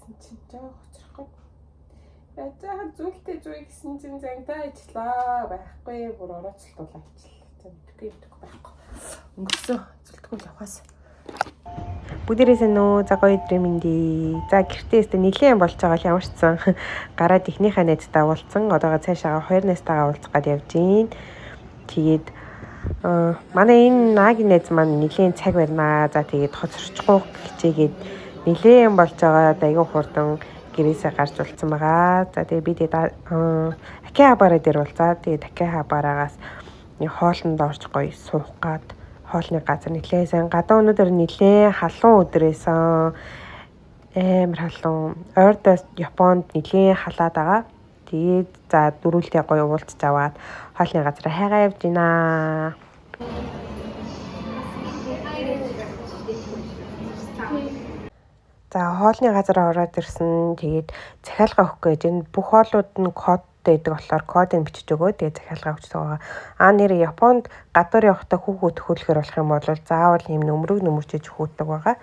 Гэсэн чинь жоох хоцрохгүй. Яаж яхад зүйлтэй зүй гэсэн чинь зангидаа ажиллаа. Байхгүй бүр орооцолтуулаа ажиллаа. За мэдгүй мэдгүй байхгүй. Өнгөрсөн зүлтгүүл явахаас. Бүгдээрээс нөө за гоё өдрийн мэндий. За гэртээ өстө нилээн болж байгаа л ямар ч сан гараад ихнийхээ найзтай уулзсан. Одоогоо цаашаага хоёр найзтайгаа уулзах гад явж гин. Тэгээд манай энэ наагийн найз маань нилээн цаг барьнаа. За тэгээд хоцорчихгүй хичээгээд нилээн болж байгаа айгүй хурдан гэрээсээ гарч уулзсан байгаа. За тэгээд би тэгээд Акихабара дээр уулзаа. Тэгээд Акихабарагаас хоолнд орж гоё суух гад хоолны газар нилээн сайн гадаа өнөөдөр нилээн халуун өдөр байсан. Амар халуун. Ойрдоос Японд нилээн халаад байгаа. Тэгээд за дөрүүлдэ гоё уулзч аваад хоолны газар хайгаа явж гинэ. За хоолны газар ороод ирсэн. Тэгээд захиалга өгөх гэж энэ бүх хоолууд нь кодтой байдаг болохоор кодыг бичиж өгөө. Тэгээд захиалга өгч байгаа. Аа нэр Японд гадуур явахдаа хүүхүүд төхөөлөхөр болох юм бол заавал ийм нөмрөг нөмөрчиж хүүтдэг байгаа.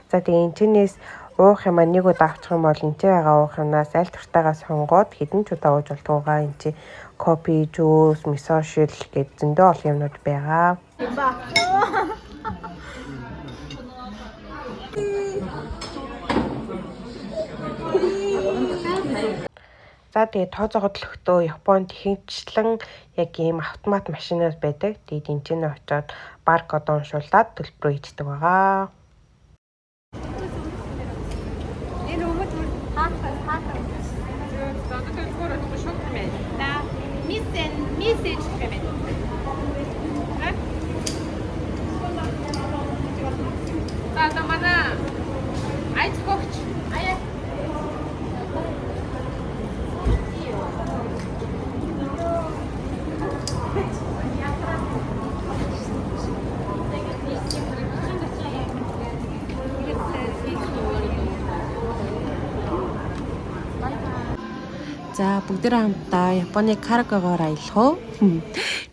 За тэгээд энэ чинээс уух юм а нэг удаа авчих юм бол энэ ч байгаа уух юмнаас аль туртайгаа сонгоод хэдэн ч удаа ууж болдгоо байгаа. Энэ чи кофе, жуус, мисо шил гэд зөндөө олон юмнууд байгаа. За тэгээд тооцоогод лөхтөө Японд ихэнчлэн яг ийм автомат машинууд байдаг. Тэгээд энэ чинь очиод баркод уншуулад төлбөрөө хийждэг байгаа. Энэ өмд бүр хаахаа хаахаа. Одоо төлбөр өгөх шууд юм байна. Да. Мисен мессеж гэх юм байна. За одоо манай айц хөгч. Аяа. За бүгдээ хамтдаа Японы караокегоор аялах уу?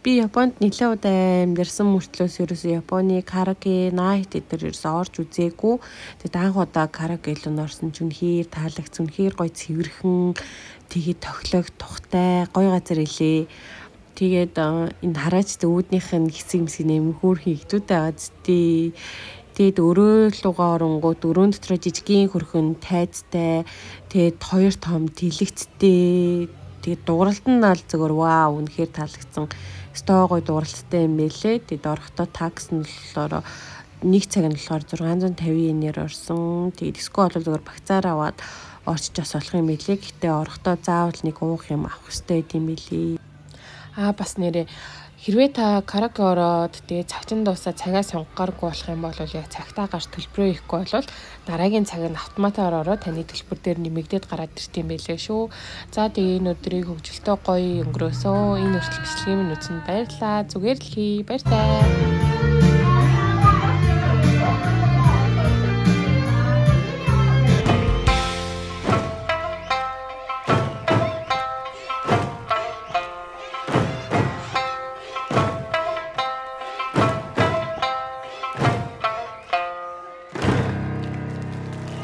Би Японд нэлээд удаа амьдарсан мөртлөөс ерөөсөө Японы караоке, найт эдгээр ерөөсөө орж үзээгүй. Тэгээд анх удаа караоке лүү орсон ч үнэхээр таалагдсан, үнэхээр гоё цэвэрхэн, тэгээд тохилог тухтай, гоё газар илээ. Тэгээд энэ хараач үүднийх нь хэсэг мэсэг нэм хөөрхөн ихтүүдтэй байгаа зү. Тэгээд өрөө лугаа оронгууд өрөөн дотроо жижигхэн хөрхөн тайзтай, тэгээд хоёр том тэлэгцтэй, тэгээд дууралт нь ал зөвөр вау үнэхээр таалагдсан. Өстой гоё дууралттай юм байлээ. Тэгээд орохдоо такс нь болохоор нэг цаг нь болохоор 650 йенээр орсон. Тэгээд диско бол зөвөр багцаар аваад орчиж бас болох юм билээ. Гэхдээ орохдоо заавал нэг уух юм авах хэрэгтэй юм билээ. Аа бас нэрээ хэрвээ та караоке ороод тэгээ цагчин дуусаа цагаа сонгохгааргүй болох юм бол яг цагтаа гарч төлбөрөө хийхгүй бол дараагийн цаг нь автоматар ороод таны төлбөр дээр нэмэгдээд гараад ирт юм байлээ шүү. За тэгээ энэ өдрийг хөгжилтэй гоё өнгөрөөсөө. Энэ хүртэл бичлэгийг минь үзсэнд баярлалаа. Зүгээр л хий. Баяртай.